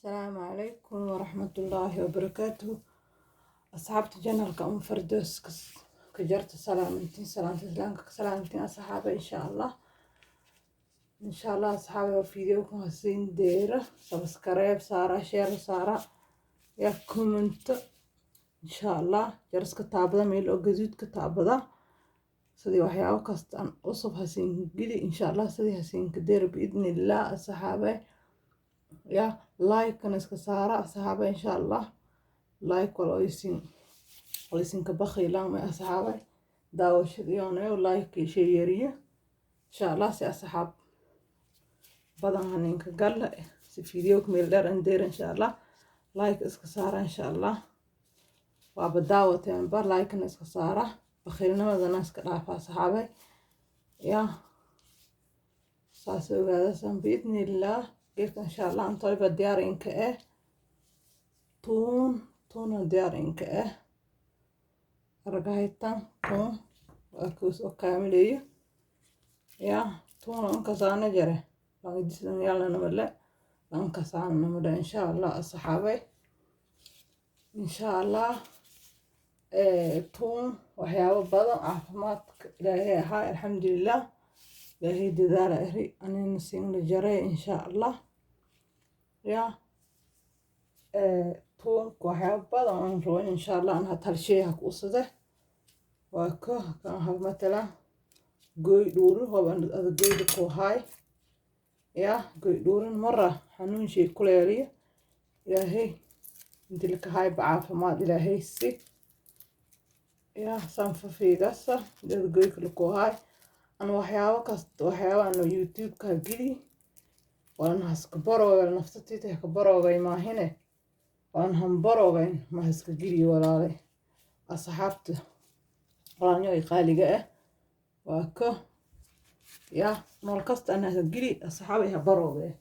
Asalaamu calaykum waraxmatullaahi wabarakaatuhu. Asxaabta channelka Fardoos ka jarta, salaamantiin, salaanta islaamka ka salaamantiin asxaaba. Insha Allah, insha Allah, asxaaba, videoka hasiin deera, subscribe saara, share saara, ya commento, insha Allah. Jaraska taabada, meel oo gaduudka taabada, sidii waxyaabo kasta aan cusub hasiin geli, insha Allah, sidii hasiinka deera biidni illah, asxaabe. Ya like-kana iska saara, asxaabe, insha Allah. Like wal oysin walisinka bakhiilaan asxaabe, daawashadiyonayo like share, insha Allah, si asxaab badan haninka galla, si videoka meel dheer an deera, insha Allah. Like iska saara, insha Allah. Waaba daawateenba, like-na iska saara, bakhiilnimadana iska dhaafa, asxaabe. Ya saas ogaadasan biidni illaah. Geedka, insha Allah, antoliba diyaar inka eh, tuun, tuuna diyaar inka eh. Argahaytan tuun waa kuus oo kaamileeyo. Ya tuuna ankasaana jare yalna lankasaana namale, insha Allah, asxaabay, insha Allah. Tuun waxyaabo badan caafimaadka Ilaahay ahaa, alxamdulilah. Ilaahay dadaala eri anina siinla jaray, insha Allah. Ya tuunka waxyaabo badan aan rabo, insha Allah, an hata hal shay ha ku usade. Waa ko kan hab matalan gooy dhuurin, hob ada goyda ku haay. Ya goy dhuurin mara xanuun shay kuleeliya. Ilaahay inti laka haayba caafimaad Ilaahay si. Ya sanfafiigasa dad goyka laku haay. An waxyaabo kasta, waxyaabo ano YouTube-ka geli walan haska barooga, naftatita ka baroogay maahine, waan hanbaroogayn ma haska geliyo. Walaalay, asxaabta walaalnyo qaaliga ah, waa ko ya nool kasta ana ha geli, asxaabay, ha barooge.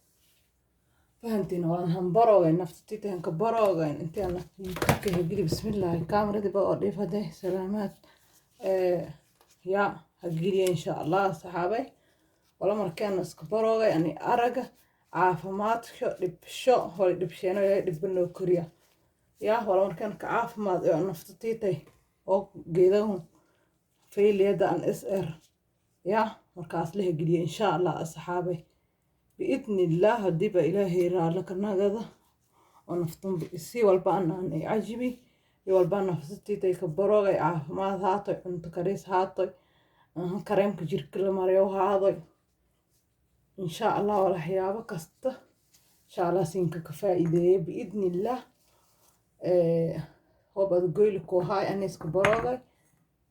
Fahantiin? Waan hanbaroogayn, naftatita hanka baroogayn intii ana YouTube-ka ha geli. Bismillaahi, kaamaradiiba oo dhiif haday. Salaamaad. Ya ha geliya, insha Allah, asxaabay. Wala markeena iska baroogay ani araga caafimaadka dhibsho hore dhibsheeno, Ilaahay dhibba noo koriya. Ya wala markaan ka caafimaad ee naftatiitay oo geedahu fayliyada an is er, ya markaas la hageliya, insha Allah, asxaabay, biidni illaah. Hadiiba Ilaahay raalla ka nagada oo naftan si walba anaan ay cajibi iyo walba nafsatiitay ka baroogay, caafimaad haatoy, cunto karis haatoy, kareemka jirka la mariyo haadoy, insha Allah. Waxyaabo kasta, insha Allah, siinka ka faa'iideeya biidni illaah. Hoob ad goyli ku haay ani iska baroogay.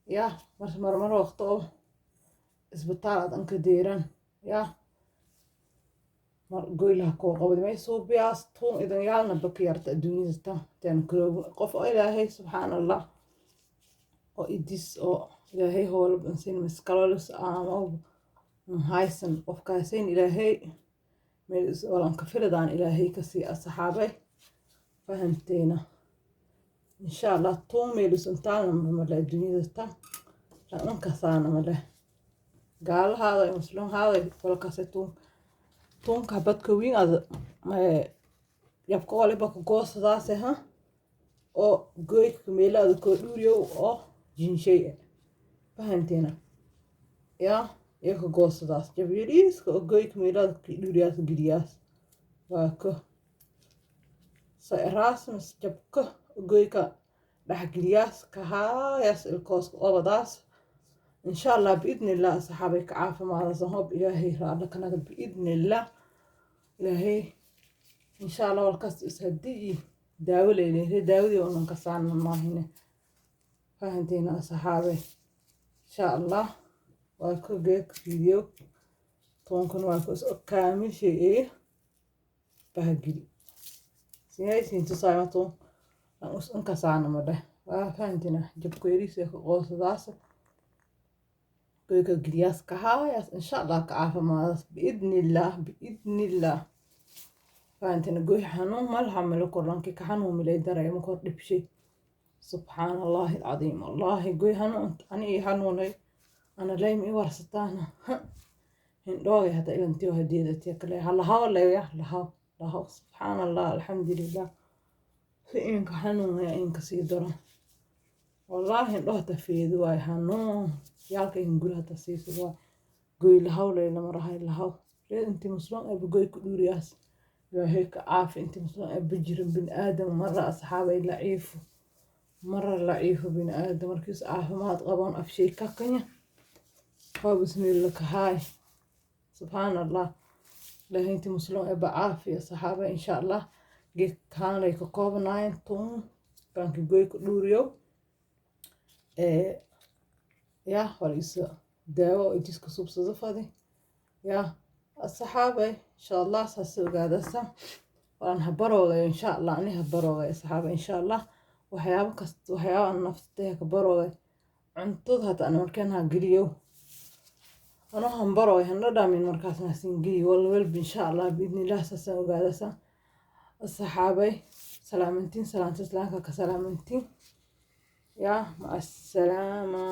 Ya mar marmar waqti oo isbitaal aad anka deeran, ya mar goylaha koo qabadi may suubiyaas tuun idan yaalna baka yarta adduunyada ta teen karoobo qof oo Ilaahay, subxaan Allah, oo idis oo Ilaahay hoola bansin miskalolis ama haysan qofkaasayn Ilaahay meel walanka filadaan Ilaahay kasii, asxaabay. Fahanteena, insha Allah? Tuun meelusantaana male adduunyada ta lankasaana male, gaalahaada muslimhaada walkaase. Tuun, tuunka habadka wiin ad yabka waliba ka goosadaase ha oo goyka meelaada koo dhuuriyow oo jinshay. Fahanteena? Ya iyo ka goosadaas jabyariiska oo goyka meelaada ka dhuuriyaas geliyaas. Waa ko raasmas jabka goyka dhexgeliyaas kahaayaas ilkooska obadaas, insha Allah, biidni illah, asxaabay. Ka caafimaadasan hob Ilaahay raadla kanaga biidni illah. Ilaahay, insha Allah, walkaas is haddii daawo leelehe daawadii unan kasaana maahine. Fahanteena, asxaabay, insha Allah? Waa ka geek video toonkan waa ka kaamil shay ee bahageli sinaysiin tusaayma toon inkasaana ma dheh. Waa fahanteena? Jabko yariisa ka qoosadaasa goyka geliyaas kahaayaas, insha Allah, ka caafimaadaas biidni illaah, biidni illaah. Fahanteena? Goy xanuun malaha melo korlanki ka xanuun milay dareemo kor dhibshay. Subxaan Allahi alcadiim, wallahi goy xanuun ani ii xanuunay ana leyma i warsataana hindhoogay hata ilantiyo hadeedatiya kale halahaw leya lahaw. Lahaw, subxaan Allah, alxamdulilah. Si inka xanuun inka sii daro, wallaahi, indho hata feedi waayo, xanuun yaalka in guri hata siisad waay. Goy lahaw lay lama rahay lahaw. Reer intii muslim aba goy ku dhuuriyaas, Ilaahay ka caafi intii muslim aba jirin. Bini aadam mara, asxaabay, laciifo mara, laciifo bini aadam markiis caafimaad qaboon afshay ka kanya waa bismillah kahaay. Subxaan Allah, Ilaahay intii muslim aba caafi. Asxaabay, insha Allah, geedkaanay ka koobnaayeen tuun kaanki goy ku dhuuriyow ya wal isa daawo idiska subsado fadi ya. Asxaabay, insha Allah, saas ogaadasa waan habaroogay insha Allah. Ani habaroogay, asxaabay, insha Allah, waxyaabo kasta, waxyaabo aan naftay ka baroogay, cuntada hata ana markaan ha geliyo anoo hanbaroogay hana dhamin markaasna siin geliyo wal walba, insha Allah, biidnillah. Saasaan ogaadasa, asxaabay. Salaamantiin, salaanta islaamka ka salaamantiin ya. Maca asalaama.